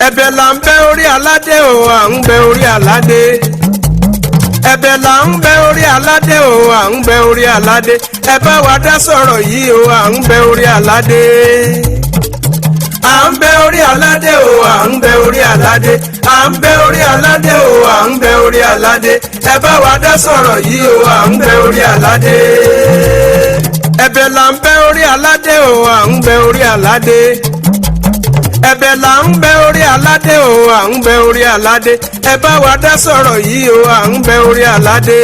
Ẹ̀bẹ̀ là ń bẹ orí aládé o, à ń bẹ orí aládé. Ẹ̀bẹ̀ là ń bẹ orí aládé o, à ń bẹ orí aládé. Ẹ bá wa dá sọ̀rọ̀ yìí o, à ń bẹ orí aládé. À ń bẹ orí aládé o, à ń bẹ orí aládé. À ń bẹ orí aládé o, à ń bẹ orí aládé. Ẹ bá wa dá sọ̀rọ̀ yìí o, à ń bẹ orí aládé. Ẹ̀bẹ̀ là ń bẹ orí aládé o, à ń bẹ orí aládé. Ẹ̀bẹ̀ là ń bẹ orí aládé o, à ń bẹ orí aládé. Ẹ bá wa dá sọ̀rọ̀ yìí o, à ń bẹ orí aládé.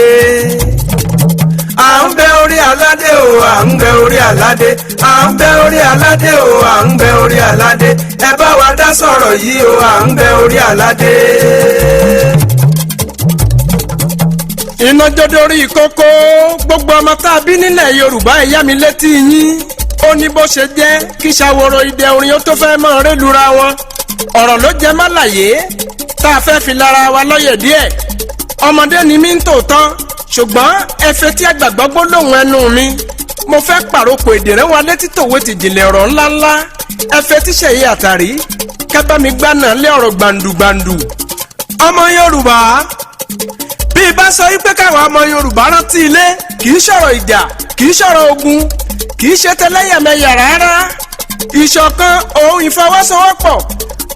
À ń bẹ orí aládé o, à ń bẹ orí aládé. À ń bẹ orí aládé o, à ń bẹ orí aládé. Ẹ bá wa dá sọ̀rọ̀ yìí o, à ń bẹ orí aládé. Iná jódórí kókó, gbogbo ọmọ tá a bí nílẹ̀ Yorùbá, ẹ yá mi létí yín. Ó ní bó ṣe jẹ́ kí ṣàwòrò ìdẹ orin ó tó fẹ́ mọ́ rélura wọn. Ọ̀rọ̀ ló jẹ́ málàyé tá a fẹ́ fi lára wa lọ́yẹ̀ díẹ̀. Ọmọdé ni mí ń tòótọ́, ṣùgbọ́n ẹ fetí àgbàgbọ́ gbólóhùn ẹnu mi. Mo fẹ́ pàrokò èdè rẹ wa létí tòwe tìjìnlẹ̀ ọ̀rọ̀ ńláńlá. Ẹ fetí ṣẹ̀yẹ àtàrí kẹ́ bá mi gbá náà lé ọ̀rọ̀ gbàǹdùgbàǹdù. Ọmọ Yorùbá, bí bá sọ wípé káwa ọmọ Yorùbá rántí ilé, kì í sọ̀rọ̀ ìjà, kì í sọ̀rọ̀ ogun, kì í ṣe tẹlẹ́yàmẹ̀yà rárá. Ìṣọ̀kan òun ìfọwọ́sowọ́pọ̀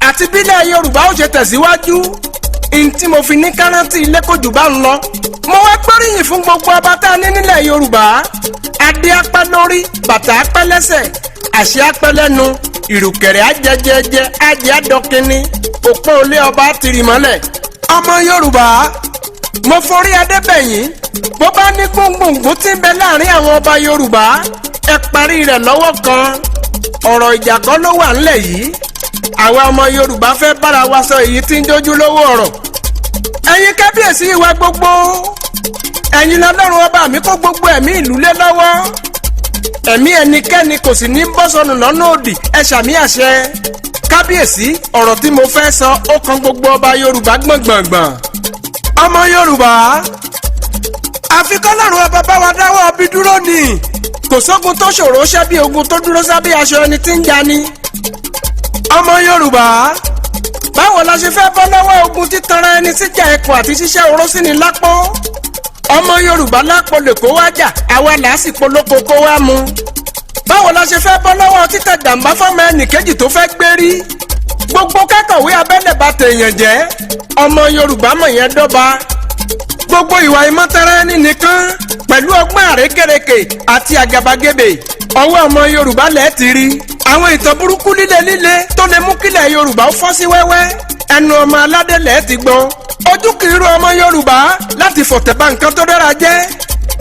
àti bílẹ̀ Yorùbá ó ṣe tẹ̀síwájú n tí mo fi ní kárántì ilé kò jù bá ń lọ. Mo wá gbóríyìn fún gbogbo ọba tá a ní nílẹ̀ Yorùbá. Adé apẹ́ lórí, bàtà apẹ́ lẹ́sẹ̀, àṣẹ apẹ́ lẹ́nu, ìrùkẹ̀rẹ̀ ajẹjẹjẹ ajẹ àdọ́kínní, òpó ilé ọba tìrì mọ́lẹ̀. Ọmọ Yorùbá, mo forí adébẹ̀yìn. Bó bá ní gbùngbùngbùn tí ń bẹ láàrin àwọn ọba Yorùbá, ẹ parí rẹ̀ lọ́wọ́ kan. Ọ̀rọ̀ ìjà kan ló wà ńlẹ̀ yìí. Àwa ọmọ Yorùbá fẹ́ bára wa sọ èyí tí ń jójú lówó ọ̀rọ̀. Ẹ̀yin kábíyèsí wa gbogbo, ẹ̀yin lọ́lọ́run ọba mi kó gbogbo ẹ̀mí ìlú lé lọ́wọ́. Ẹ̀mí ẹnikẹ́ni kò sì ní bọ́ sọnù lọ́nà òdì, ẹ ṣàmì àṣẹ. Kábíyèsí, ọ̀rọ̀ tí mo fẹ́ sọ ó kan gbogbo ọba Yorùbá gbọ̀ngbọ̀ngbọ̀n. Ọmọ Yorùbá, àfi kọ́lọ́run ọba bá wa dáwọ́ ọbí dúró ni. Kò sógun tó ṣòro ṣẹ́ bí ogun tó dúró sábẹ́ aṣọ ẹni tí ń jani. Ọmọ Yorùbá, báwo la ṣe fẹ́ bọ́ lọ́wọ́ ogun títanra ẹni síjà ẹkùn àti ṣíṣẹ́ oró sí ni lápò? Ọmọ Yorùbá lápò lè kó wá jà, àwa làásìkò lóko kó wá mu. Báwo la ṣe fẹ́ bọ́ lọ́wọ́ títẹ̀ jàǹbá fọ́mọ ẹnì kejì tó fẹ́ gbé rí? Gbogbo kẹ́kọ̀wé abẹ́lẹ̀ bá tèèyàn jẹ́, ọmọ Yorùbá mọ̀ yẹn dọ́ba. Gbogbo ìwà ìmọ̀tara ẹni nìkan pẹ̀lú ọgbọ́n àrékèrèkè àti àgàbàgebè, ọwọ́ ọmọ Yorùbá lẹ́ẹ̀ ti rí. Àwọn ìtàn burúkú líle líle tó lè mú kílẹ̀ Yorùbá ó fọ́ sí wẹ́wẹ́, ẹnu ọmọ aládé lẹ́ẹ̀ ti gbọ́. Ojú kì í ro ọmọ Yorùbá láti fọ̀tẹ̀ bà nǹkan tó dára jẹ́.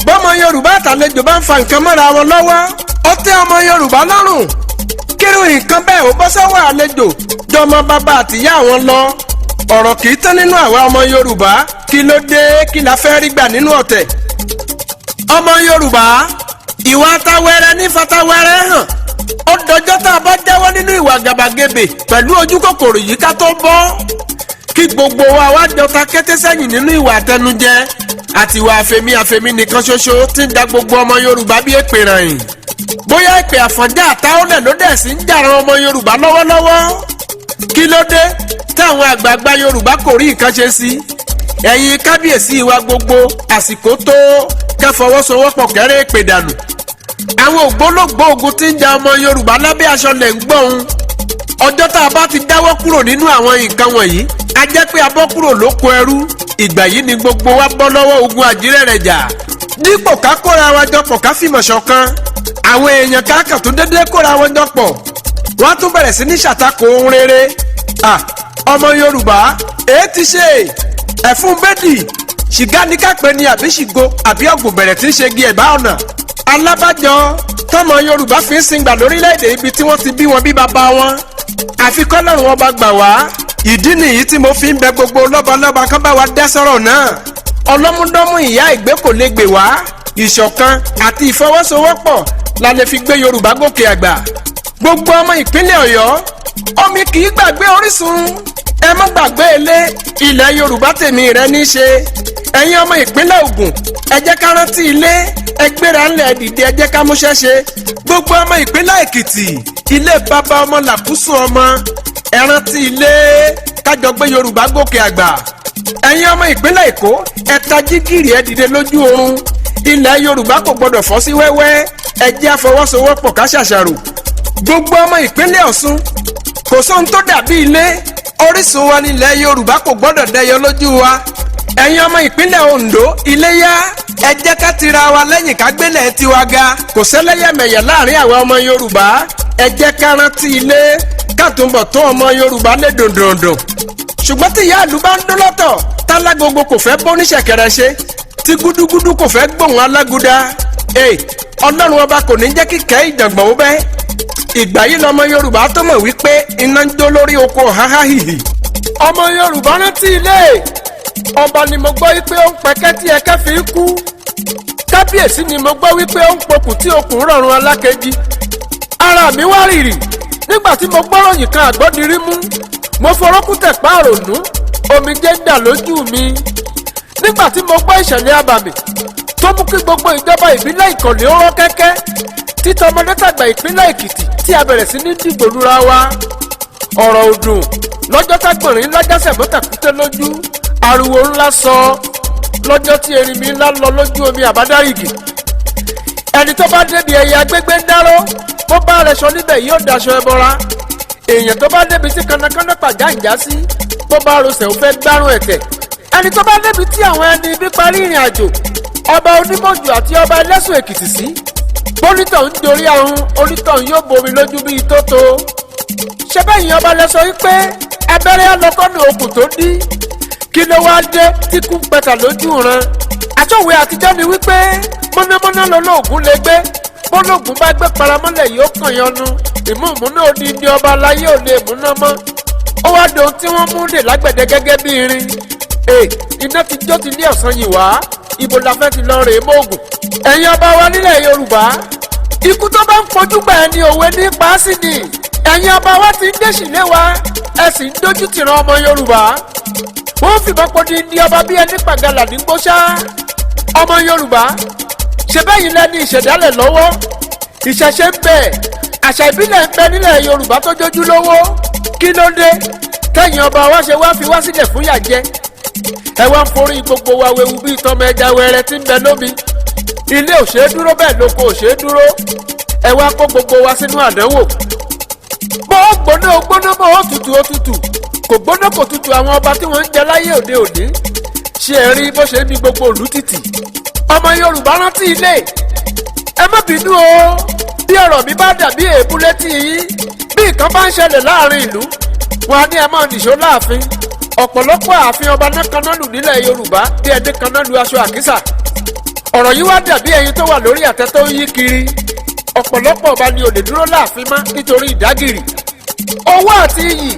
Bọ́mọ Yorùbá àtàlejò bá ń fa nǹkan mọ́ra wọn lọ́wọ́, ó tẹ́ ọmọ Yorùbá lọ́rùn kírun nǹkan bẹ́ẹ̀ ó bọ́ sọ́wọ́ àlejò jọmọ bàbá àtìyá àwọn lọ. Ọ̀rọ̀ kì í tán nínú àwa ọmọ Yorùbá. Kí ló dé? Kí la fẹ́ rí gbà nínú ọ̀tẹ̀? Ọmọ Yorùbá, ìwà atawẹ́rẹ́ ní fatawẹ́rẹ́ hàn. Ó dọjọ́ tá a bá jáwọ́ nínú ìwà gàbàgebè pẹ̀lú ojú kòkòrò yìí ká tó bọ́. Kí gbogbo wa wá jọta kété sẹ́yìn nínú ìwà àtẹnujẹ àti ìwà àfẹ̀mí àfẹ̀mí nìkan ṣoṣo tí ń da gbogbo ọmọ Yorùbá bí èpè ràn. Bóyá ìpè Àfọ̀njá àtàwọlẹ̀ ló dẹ̀ sí ń jàrán ọmọ Yorùbá lọ́wọ́lọ́wọ́. Kí ló dé táwọn àgbààgbà Yorùbá kò rí nǹkan ṣe sí? Ẹ̀yin kábíyèsí wa gbogbo, àsìkò tó kẹfọwọ́sowọ́pọ̀ kẹrẹ́ èpè dànù. Àwọn ògbólógbòó ogun tí ń ja ọmọ Yorùbá lábẹ́ aṣọ lẹ̀ ń gbọ́n. Ọjọ́ tá a bá ti dáwọ́ kúrò nínú àwọn nǹkan wọ̀nyí, a jẹ́ pé a bọ́ kúrò lóko ẹrú. Ìgbà yìí ni gbogbo wa bọ́ lọ́wọ́ ogun àjírẹ̀rẹ̀ jà. Dípò ká kóra wa jọpọ̀ ká fìmọ̀ ṣọ̀kan, àwọn èèyàn káàkà tó dédé kóra wọn jọpọ̀, wọ́n á tún bẹ̀rẹ̀ sí ní ṣàtakò ohun rere. Ọmọ Yorùbá, èé ti ṣe ẹ̀fún bẹ́ẹ̀dì ṣìgá ní kápẹ́ ni àbí ṣìgo àbí ọ̀gùn bẹ̀rẹ̀ tí ń ṣe gi ẹ̀bá ọ̀nà. Alábàjọ tọmọ Yorùbá fi ń singbà lórílẹ̀‐èdè ibi tí wọ́n ti bí wọn bí bàbá wọn. Àfi kọ́lọ́run ọba gbà wá. Ìdí nìyí tí mo fi ń bẹ gbogbo lọ́balọ́ba kán bá wa dá sọ́rọ̀ náà. Ọlọ́múdọ́mú ìyá ìgbé kò lè gbè wá. Ìṣọ̀kan àti ìfọwọ́sowọ́pọ̀ la lè fi gbé Yorùbá gòkè àgbà. Gbogbo ọmọ ìpínlẹ̀ Ọ̀yọ́, omi kì í gbàgbé orísun, ẹ má gbàgbé ilé. Ilẹ̀ Yorùbá tèmi rẹ ní í ṣe. Ẹ̀yin ọmọ ìpínlẹ̀ Ògùn, ẹ jẹ́ ká rántí ilé. Ẹ gbéra ńlẹ̀ dìde, ẹ jẹ́ ká múṣẹ́ ṣe. Gbogbo ọmọ ìpínlẹ̀ Èkìtì, ilé bàbá ọmọ làkúsùn ọmọ. Ẹ rántí ilé, kájọ gbé Yorùbá gòkè àgbà. Ẹ̀yin ọmọ ìpínlẹ̀ Èkó, ẹ tají gìrì, ẹ dìde lójú oorun. Ilẹ̀ Yorùbá kò gbọdọ̀ fọ́ sí wẹ́wẹ́. Ẹ jẹ́ àfọwọ́sowọ́pọ̀ ká ṣàṣàrò. Gbogbo ọmọ ìpínlẹ̀ Ọ̀ṣun, kò sóhun tó dàbí ilé. Orísun wa nílẹ̀ Yorùbá kò gbọdọ̀ dẹyọ lójú wa. Ẹ̀yin ọmọ ìpínlẹ̀ Ondo, iléyá, ẹ jẹ́ ká tira wa lẹ́yìn, ká gbélẹ̀ tiwa ga. Kò sẹ́lẹ́yàmẹ̀yà láàrin àwa ọmọ Yorùbá. Ẹ jẹ́ ká rántí ilé, ká túnbọ̀ tó ọmọ Yorùbá lé dòndòndò. Ṣùgbọ́n tí ìyá ìlú bá ń dún lọ́tọ̀, tálágogo kò fẹ́ bóníṣẹ̀kẹ̀rẹ̀ ṣe, tí gúdúgúdú kò fẹ́ gbóhùn alágúdá, ee, Ọlọ́run Ọba kò ní jẹ́ kíkẹ́ ìjàngbọ̀n ó bẹ́. Ìgbà yìí lọmọ Yorùbá tó mọ̀ wípé iná ń jó lórí oko ọ̀háhá hìhì. Ọmọ Yorùbá, rántí ilé. Ọba ni mo gbọ́ wípé ó ń pẹ́kẹ́ tí ẹkẹ́ fi ń kú. Kábíyèsí ni mo gbọ́ wípé ó ń pokùn tí okùn rọrùn alákejì. Ara mi wá rìrì nígbà tí mo gbọ́ròyìn kan àgbọ́dirí mú. Mo forókútẹ̀ pààrònú, omijé ń dà lójú mi nígbà tí mo gbọ́ ìṣẹ̀lẹ̀ abàmì tó mú kí gbogbo ìjọba ìbílẹ̀ Ìkànnì ó rọ́ kẹ́kẹ́, títọmọdé tàgbà ìpínlẹ̀ Èkìtì tí a bẹ̀rẹ̀ sí ní dìgbò lura wa. Ọ̀rọ̀ òdùn lọ́jọ́ tágbọ̀nrín ńlá jásẹ̀ mọ́tàkútẹ́ lójú. Ariwo ńlá sọ lọ́jọ́ tí erinmi ńlá lọ lójú omi àbádárìgì. Ẹni tó bá débi ẹyẹ agbégbé ń dáró, bó bá rẹ̀ sọ níbẹ̀, yóò daṣọ ẹbọra. Èèyàn tó bá débi tí kanakana pàjáǹjá sí, bó bá rọṣẹ̀, ó fẹ́ gbárùn ẹ̀tẹ̀. Ẹni tó bá débi tí àwọn ẹni ibi parí ìrìn àjò ọba Onímọ̀jù àti ọba Ẹlẹ́sùn Èkìtì sí, bólítọ̀ ń dorí ahun, onítọ̀ yóò bomi lójú bíi tótó. Ṣé bẹ́yìn ọba lẹ sọ wípé abẹ́rẹ́ alọ́kọ́nù okùn tó dí? Kí ló wá dé tí kú pẹ̀tà lójú ran? Àtọ̀wé àtijọ́ ni wípé mọ́nàmọ́ná lọ́lọ́ọ̀gùn lè gbé. Bólógùn bá gbé paramọ́lẹ̀, yóò kàn yọnu. Ìmúùmúná odindi ọba aláyé ò lè múná mọ́. Ó wá dohun tí wọ́n mú dè lágbẹ̀dẹ gẹ́gẹ́ bí irin. Ee, iná ti jó ti ní ọ̀sán yìí wá. Ibo la fẹ́ ti lọ rèé mọ́ọ̀gùn? Ẹ̀yin ọba wa nílẹ̀ Yorùbá, ikú tó bá ń fojú gbà ẹni, òwe ní paásì ni. Ẹ̀yin ọba wa ti ń dẹ́sì lé wa, ẹ sì ń dójú tìran ọmọ Yorùbá. Wọ́n fìbọn pọ̀ di ní ọba bí ẹni pàgàlà ní gbóṣá. Ọmọ Yorùbá, ṣe bẹ́yìn lẹ́ni ìṣẹ̀dálẹ̀ lọ́wọ́. Ìṣẹ̀ṣe ń bẹ, àṣà ìbílẹ̀ ń bẹ nílẹ̀ Yorùbá tó jójú lówó. Kí ló dé tẹ̀yìn ọba wa ṣe wá fi wá sílẹ̀ fún yàjẹ́? Ẹ wá ń forí gbogbo wa wewu bíi tọmọ ẹja wẹrẹ tí ń bẹ lómi. Ilé ò ṣeé dúró, bẹ́ẹ̀ lóko ò ṣeé dúró. Ẹ wá kó gbogbo wa sínú àdánwò. Bó ó gbóná, ó gbóná; bó ó tutù, ó tutù; kò gbóná, kò tutù. Àwọn ọba tí wọ́n ń jẹ láyé òde òní, ṣé ẹ rí bó ṣe ń bí gbogbo ìlú tìtì? Ọmọ Yorùbá, rántí ilé. Ẹ má bínú o bí ọ̀rọ̀ mi bá dàbí èébú létí yín. Bí nǹkan bá ń ṣẹlẹ̀ láàrin ìlú, wọn á ní ẹ máa nìṣó láàfin. Ọ̀pọ̀lọpọ̀ ààfin ọba náà kaná lù nílẹ̀ Yorùbá bí ẹni kaná lu aṣọ àkísà. Ọ̀rọ̀ yìí wá dàbí ẹyin tó wà lórí àtẹ tó ń yí kiri. Ọ̀pọ̀lọpọ̀ ọba ni ò lè dúró láàfin mọ́ nítorí ìdágìrì. Owó àti iyì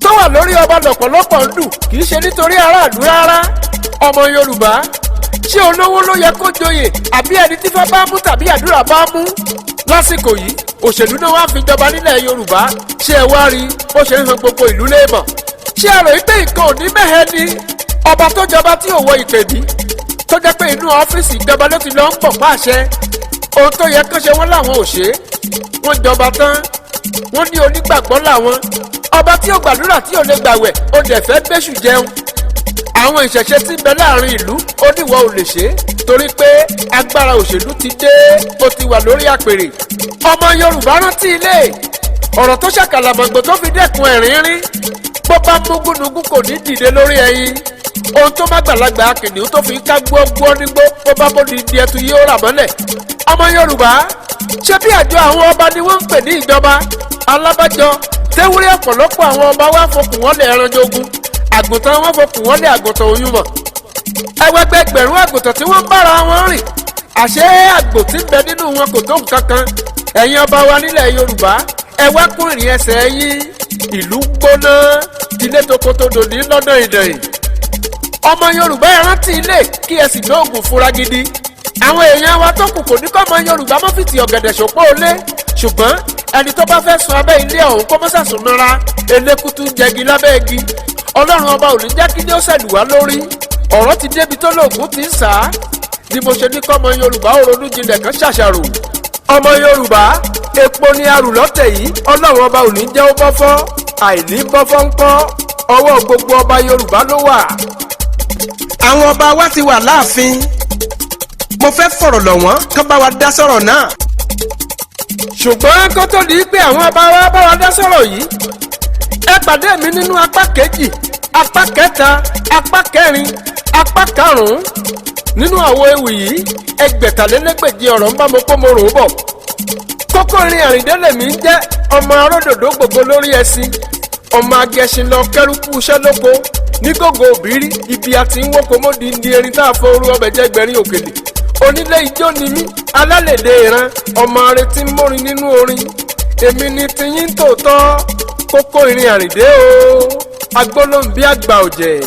tó wà lórí ọba lọ̀pọ̀lọpọ̀ ń dù, kì í ṣe nítorí aráàlú rárá. Ọmọ Yorùbá, ṣé olówó ló yẹ kó joyè, àbí ẹni tí fẹ́ bá mú tàbí àdúrà bá mú? Lásìkò yìí, òṣèlú náà wá fi jọba nílẹ̀ Yorùbá. Ṣé ẹ wá rí bó ṣe ń han gbogbo ìlú léèmọ̀? Ṣé ẹ rò wípé nǹkan ò ní mẹ́hẹ́ ni? Ọba tó jọba tí ò wọ ìpèbí, tó jẹ́ pé inú ọ́fíìsì ìjọba ló ti lọ ń pọ̀ pàṣẹ ohun tó yẹ kán ṣe, wọ́n làwọn ò ṣe é. Wọ́n jọba tán, wọ́n ní onígbàgbọ́ làwọn. Ọba tí ò gbàdúrà, tí ò lè gbàwẹ̀, ó dẹ̀ fẹ́ bẹ́ṣù jẹun. Àwọn ìṣẹ̀ṣe tí ń bẹ láàrin ìlú, ó níwọ̀ ò lè ṣe é torí pé agbára òṣèlú ti dé, ó ti wà lórí àpèrè. Ọmọ Yorùbá, rántí ilé. Ọ̀rọ̀ tó ṣàkàlàmọ̀gbò tó fi dẹ́kun ẹ̀rín rín, bó bá mú gúnugún, kò ní dìde lórí ẹyin. Ohun tó má gbàlagbà kìnìún tó fi ń ká gbọ́ngbọ́n nígbó, bó bá bó di di ẹtu, yóò rà mọ́lẹ̀. Ọmọ Yorùbá, ṣé bí àjọ àwọn ọba ni wọ́n ń pè ní ìjọba alábàjọ tẹ́wúrẹ́? Ọ̀pọ̀lọpọ̀ àwọn ọba wa fokùn wọ́n lé ẹran jogun àgùntàn, wọn fokùn wọ́n lé àgùntàn oyún mọ̀. Ẹwẹgbẹgbẹ̀rún àgùntàn tí wọ́n ń bára wọn rìn, àṣé àgbò tí ń bẹ nínú wọn kò tó nǹkan kan. Ẹ̀yin ọba wa nílẹ̀ Yorùbá, ẹ wá kún ìrìn ẹsẹ̀ yín. Ìlú gbóná tilé tokotodò ní lọ́nà ìdẹ̀yìn. Ọmọ Yorùbá, ẹ rántí ilé, kí ẹ sì lóògùn fura gidi. Àwọn èèyàn wa tó kù kò ní kọ́ ọmọ Yorùbá mọ́ fìtì ọ̀gẹ̀dẹ̀ ṣòpó olé, ṣùgbọ́n ẹni tó bá fẹ́ sun abẹ́ ilé ọ̀hún, kó mọ́ sàsùn nara. Elékùtù ń jẹgi lábẹ́ igi. Ọlọ́run Ọba ò ní jẹ́ kí ní ó ṣẹ̀lù wá lórí. Ọ̀rọ̀ ti débi tó lóògùn ti ń sà á ni mo ṣe ní kọ́mọ Yorùbá ó ronú jinlẹ̀ kan ṣàṣàrò. Ọmọ Yorùbá, epo ni arù lọ́tẹ̀ yìí. Ọlọ́run Ọba ò ní jẹ́ ó bọ́ fọ́. Àìní bọ́fọ́ ńkọ́, ọwọ́ gbogbo ọba Yorùbá ló wà. Àwọn ọba wa ti wà láàfin. Mo fẹ́ fọ̀rọ̀ lọ̀ wọ́n kán bá wa dá sọ̀rọ̀ náà. Ṣùgbọ́n kó tó di pé àwọn ọba wa bá wa dá sọ̀rọ̀ yìí, ẹ pàdé mi nínú apá kejì, apá kẹta, apá kẹrin, apá karùn-ún nínú àwo ewì yìí. Ẹgbẹ̀tàlélẹ́gbèje ọ̀rọ̀ ń bá mo kó mo rò ó bọ̀. Kókó irin Àrìndé lèmi ń jẹ́, ọmọ aródòdó gbogbo lórí ẹṣin, ọmọ agẹṣin lọ kẹrùkú iṣẹ́ lóko ní gògó òbírí ibi àti ń wóko mọ́di ní erin tá a fọ orú ọbẹ̀ jẹ́ gbẹ̀rín òkèlè. Onílé ijó ni mí, alálèdè ìran, ọmọ aretí ń mórin nínú orin. Èmi ni tiyín tòótọ́, Kókó irin Àrìndé o, agbólóhùn bí àgbà ọ̀jẹ̀.